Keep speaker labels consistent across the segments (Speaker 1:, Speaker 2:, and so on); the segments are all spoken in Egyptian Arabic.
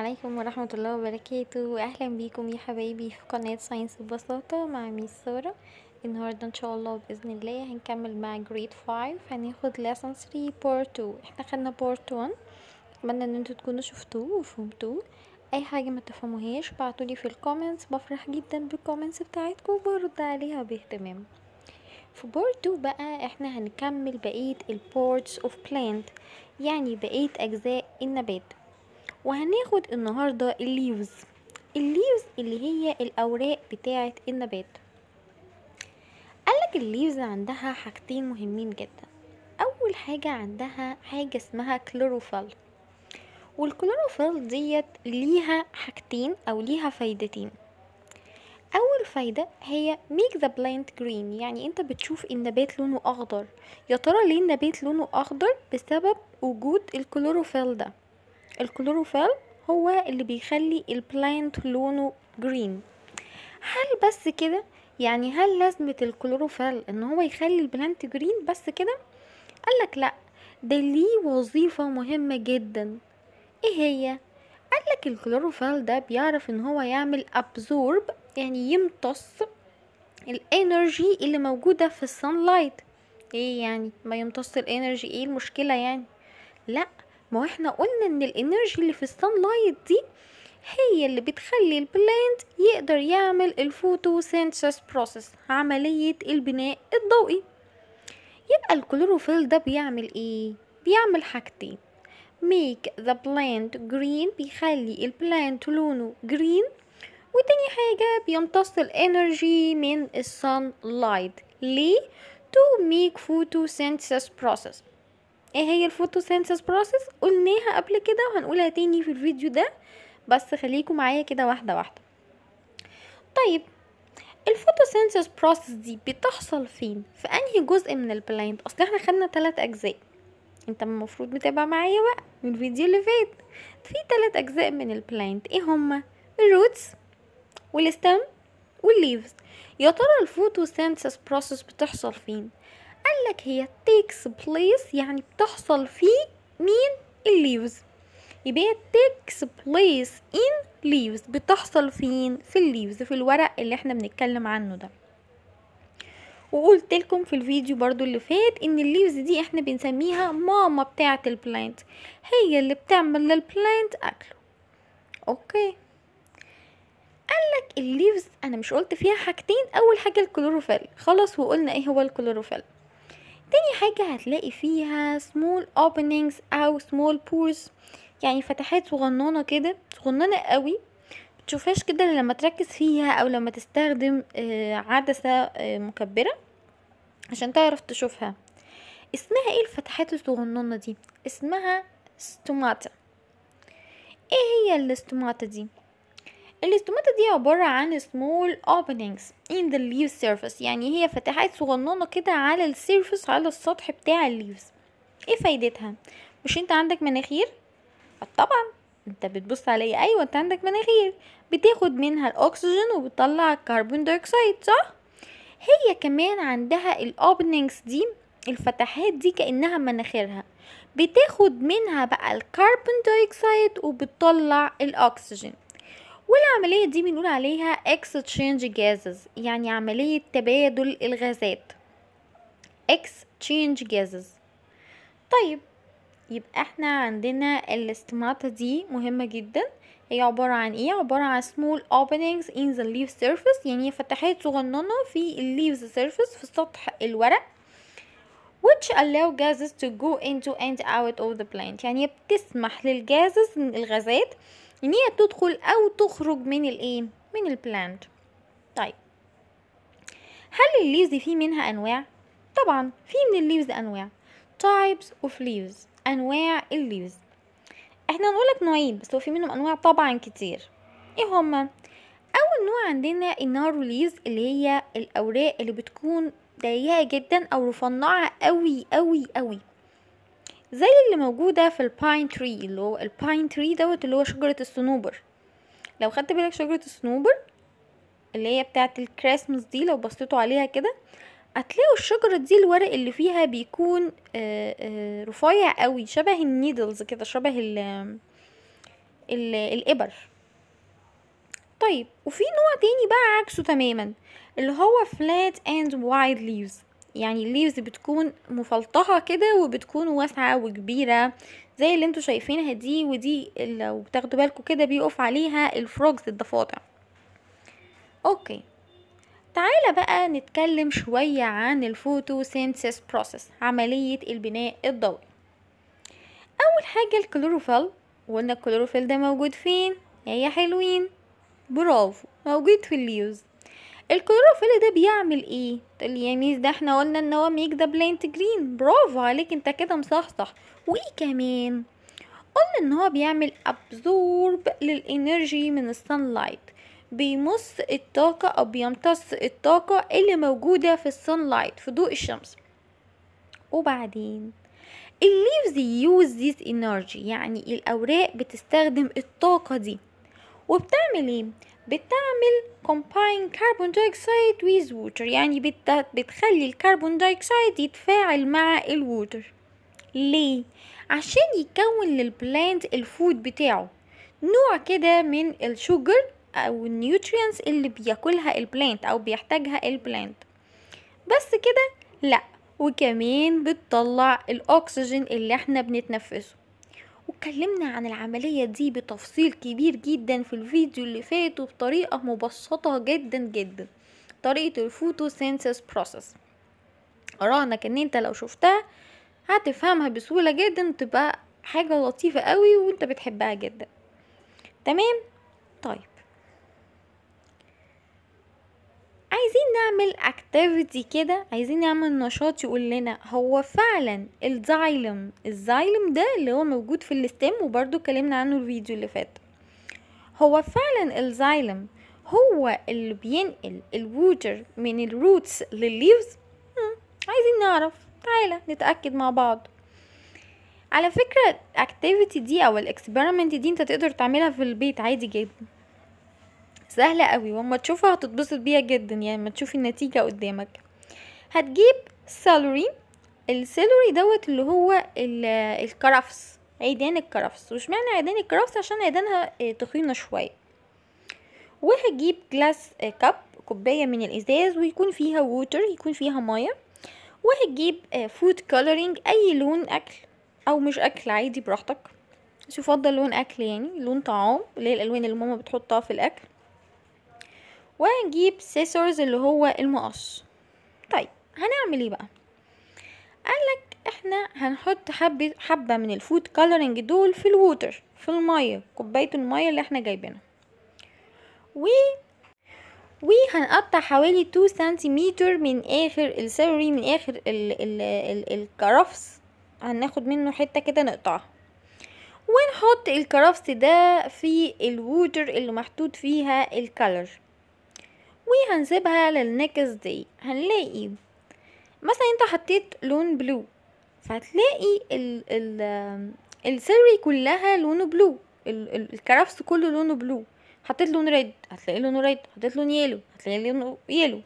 Speaker 1: عليكم ورحمة الله وبركاته. أهلا بيكم يا حبايبي في قناة science ببساطة مع miss سارة. النهاردة إن شاء الله بإذن الله هنكمل مع grade 5، هناخد lesson 3 part 2. احنا خدنا part 1، أتمنى ان انتوا تكونوا شفتوه وفهمتوه. اي حاجة ما تفهموهاش بعتولي في ال comments، بفرح جدا بال comments بتاعتكم وبرد عليها باهتمام. في part 2 بقى احنا هنكمل بقية ال parts of plant، يعني بقية أجزاء النبات، وهناخد النهاردة ال leaves. ال leaves اللي هي الأوراق بتاعة النبات. قالك ال leaves عندها حاجتين مهمين جدا. أول حاجة عندها حاجة اسمها chlorophyll، وال chlorophyll ديت ليها حاجتين أو ليها فايدتين. أول فايدة هي make the plant green، يعني انت بتشوف النبات لونه أخضر. يا ترى ليه النبات لونه أخضر؟ بسبب وجود الكلوروفيل ده. الكلوروفيل هو اللي بيخلي ال plant لونه green. هل بس كده؟ يعني هل لازمة الكلوروفيل ان هو يخلي ال plant green بس كده؟ قالك لا، ده ليه وظيفة مهمة جدا. ايه هي؟ قالك الكلوروفيل ده بيعرف ان هو يعمل absorb، يعني يمتص ال energy اللي موجودة في ال sunlight. ايه يعني ما يمتص ال energy؟ ايه المشكلة يعني؟ لا، ما هو احنا قلنا ان ال energy اللي في ال sunlight دي هي اللي بتخلي ال plant يقدر يعمل ال photosynthesis process، عملية البناء الضوئي. يبقى الكلوروفيل ده بيعمل ايه؟ بيعمل حاجتين: make the plant green، بيخلي ال plant لونه green، وتاني حاجة بيمتص ال energy من ال sunlight. ليه؟ to make photosynthesis process. ايه هي ال photosynthesis process؟ قلناها قبل كده وهنقولها تاني في الفيديو ده، بس خليكم معايا كده واحدة واحدة. طيب ال photosynthesis process دي بتحصل فين؟ في انهي جزء من ال plant؟ اصل احنا خدنا 3 اجزاء، انت المفروض متابع معايا بقى من الفيديو اللي فات. في 3 اجزاء من ال plant، ايه هما؟ ال roots وال stem وال leaves. يا ترى ال photosynthesis process بتحصل فين؟ قالك هي takes place، يعني بتحصل في مين؟ ال leaves. يبقى هي takes place in leaves، بتحصل فين؟ في ال leaves، في الورق اللي احنا بنتكلم عنه ده. وقلت لكم في الفيديو برضو اللي فات ان ال leaves دي احنا بنسميها ماما بتاعة ال plant، هي اللي بتعمل لل plant اكله. okay، قالك ال leaves انا مش قلت فيها حاجتين؟ اول حاجة الكلوروفيل، خلاص وقلنا ايه هو الكلوروفيل. تاني حاجة هتلاقي فيها small openings او small pores، يعني فتحات صغننة كده، صغننة قوي، متشوفهاش كده لما تركز فيها او لما تستخدم عدسة مكبرة عشان تعرف تشوفها. اسمها ايه الفتحات الصغننة دي؟ اسمها stomata. ايه هي ال stomata دي؟ ال stomata دي عبارة عن small openings in the leaf surface، يعني هي فتحات صغننة كده على ال surface، على السطح بتاع ال leaves. ايه فايدتها؟ مش انت عندك مناخير؟ طبعا انت بتبص عليا، ايوه انت عندك مناخير، بتاخد منها الاكسجين وبتطلع ال carbon dioxide، صح؟ هي كمان عندها ال openings دي، الفتحات دي كأنها مناخيرها، بتاخد منها بقى ال carbon dioxide وبتطلع الاكسجين. والعملية دي بنقول عليها exchange gases، يعني عملية تبادل الغازات، exchange gases. طيب يبقى احنا عندنا ال stomata دي مهمة جدا. هي عبارة عن ايه؟ عبارة عن small openings in the leaf surface، يعني فتحات صغننة في ال leaves surface، في سطح الورق، which allow gases to go into and out of the plant، يعني بتسمح لل gases، الغازات، ان هي تدخل او تخرج من الايه؟ من ال plant. طيب هل ال leaves في منها انواع؟ طبعا في من ال leaves انواع، types of leaves، انواع ال leaves. احنا هنقولك نوعين بس، هو في منهم انواع طبعا كتير. ايه هما؟ اول نوع عندنا ال narrow leaves، اللي هي الاوراق اللي بتكون ضيقه جدا او رفيعه قوي قوي قوي، زي اللي موجودة في ال pine tree، اللي هو ال pine tree دوت اللي هو شجرة الصنوبر. لو خدت بالك شجرة الصنوبر اللي هي بتاعة الكريسماس دي، لو بصيتوا عليها كده هتلاقوا الشجرة دي الورق اللي فيها بيكون رفيع قوي، شبه ال needles كده، شبه الابر. طيب وفي نوع تاني بقى عكسه تماما، اللي هو flat and wide leaves، يعني ال leaves بتكون مفلطحة كده وبتكون واسعة وكبيرة زي اللي انتوا شايفينها دي، ودي لو بتاخدوا بالكم كده بيقف عليها ال frogs الضفادع. okay، تعالى بقى نتكلم شوية عن ال photosynthesis process، عملية البناء الضوئي. اول حاجة الكلوروفيل، وقلنا الكلوروفيل ده موجود فين يا حلوين؟ برافو، موجود في ال leaves. الكلوروفيل ده بيعمل ايه؟ تقول لي يا miss ده احنا قلنا ان هو make the plant green. برافو عليك، انت كده مصحصح. وايه كمان؟ قلنا ان هو بيعمل absorb لل energy من ال sunlight، بيمص الطاقة او بيمتص الطاقة اللي موجودة في ال sunlight، في ضوء الشمس. وبعدين ال leaves use this energy، يعني الاوراق بتستخدم الطاقة دي وبتعمل ايه؟ بتعمل combine carbon dioxide with water، يعني بتخلي ال carbon dioxide يتفاعل مع ال water. ليه؟ عشان يكون لل plant ال food بتاعه، نوع كده من ال sugar او ال nutrients اللي بياكلها ال plant او بيحتاجها ال plant. بس كده؟ لا، وكمان بتطلع الاكسجين اللي احنا بنتنفسه. واتكلمنا عن العملية دي بتفصيل كبير جدا في الفيديو اللي فات وبطريقة مبسطة جدا جدا، طريقة ال photosynthesis process. اراهنك ان انت لو شفتها هتفهمها بسهولة جدا، تبقى حاجة لطيفة قوي وانت بتحبها جدا. تمام؟ طيب عايزين نعمل activity كده، عايزين نعمل نشاط يقول لنا هو فعلا ال xylem، ال xylem ده اللي هو موجود في ال stem وبرده اتكلمنا عنه الفيديو اللي فات، هو فعلا ال xylem هو اللي بينقل ال water من ال roots للل leaves؟ عايزين نعرف، تعالى نتأكد مع بعض. على فكرة ال activity دي او ال experiment دي انت تقدر تعملها في البيت عادي جدا، سهلة قوي، واما تشوفها هتتبسط بيها جدا، يعني ما تشوفي النتيجة قدامك. هتجيب celery، ال celery دوت اللي هو الكرفس، عيدان الكرفس. وش معنى عيدان الكرفس؟ عشان عيدانها تخينة شوية. وهجيب glass cup، كوباية من الازاز ويكون فيها water، يكون فيها مية. وهتجيب food coloring، اي لون اكل او مش اكل عادي براحتك، بس يفضل لون اكل، يعني لون طعام اللي هي الالوان اللي ماما بتحطها في الاكل. وهنجيب scissors اللي هو المقص. طيب هنعمل ايه بقى؟ قالك احنا هنحط حبة من ال food coloring دول في ال water، في المية، كوباية المية اللي احنا جايبينها، وهنقطع حوالي 2 سنتيمتر من اخر ال celery، من اخر ال ال ال الكرفس، هناخد منه حتة كده نقطعها، ونحط الكرفس ده في ال water اللي محطوط فيها ال color، وهنسيبها لل next day. هنلاقي مثلا انت حطيت لون blue، فهتلاقي ال ال celery كلها لونه blue، الكرفس كله لونه blue. حطيت لون red هتلاقي لونه red، حطيت لون yellow هتلاقي لونه yellow.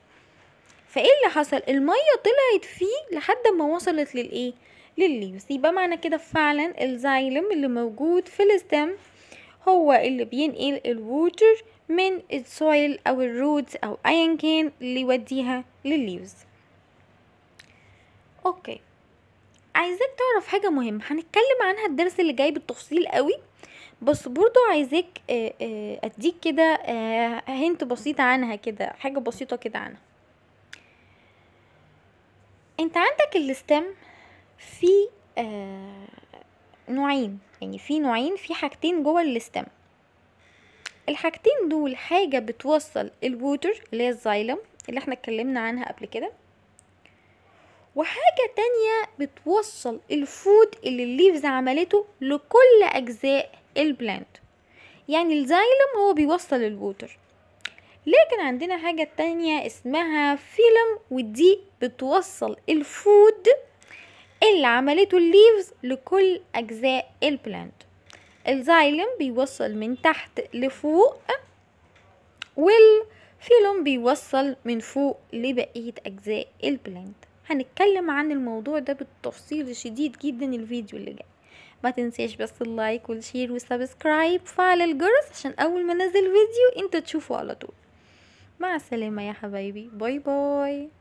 Speaker 1: فايه اللي حصل؟ المية طلعت فيه لحد ما وصلت للايه؟ للل leaves. يبقى معنى كده فعلا ال xylem اللي موجود في ال stem هو اللي بينقل ال water من ال soil او ال roots او ايا كان اللي يوديها للل leaves. okay، عايزاك تعرف حاجة مهمة هنتكلم عنها الدرس اللي جاي بالتفصيل قوي، بس برضو عايزاك اديك كده hint بسيطة عنها، كده حاجة بسيطة كده عنها. انت عندك ال stem في نوعين، يعني في نوعين، في حاجتين جوه ال stem. الحاجتين دول حاجة بتوصل ال water اللي هي ال xylem اللي احنا اتكلمنا عنها قبل كده، وحاجة تانية بتوصل ال food اللي ال leaves عملته لكل اجزاء ال plant. يعني ال xylem هو بيوصل ال water، لكن عندنا حاجة تانية اسمها phloem، ودي بتوصل ال food اللي عملته ال leaves لكل اجزاء ال plant. ال xylem بيوصل من تحت لفوق، وال phloem بيوصل من فوق لبقية اجزاء ال plant. هنتكلم عن الموضوع ده بالتفصيل الشديد جدا الفيديو اللي جاي، ما تنساش بس ال like وال share وال subscribe، فعل الجرس عشان اول ما انزل فيديو انت تشوفه على طول. مع السلامة يا حبايبي، bye bye.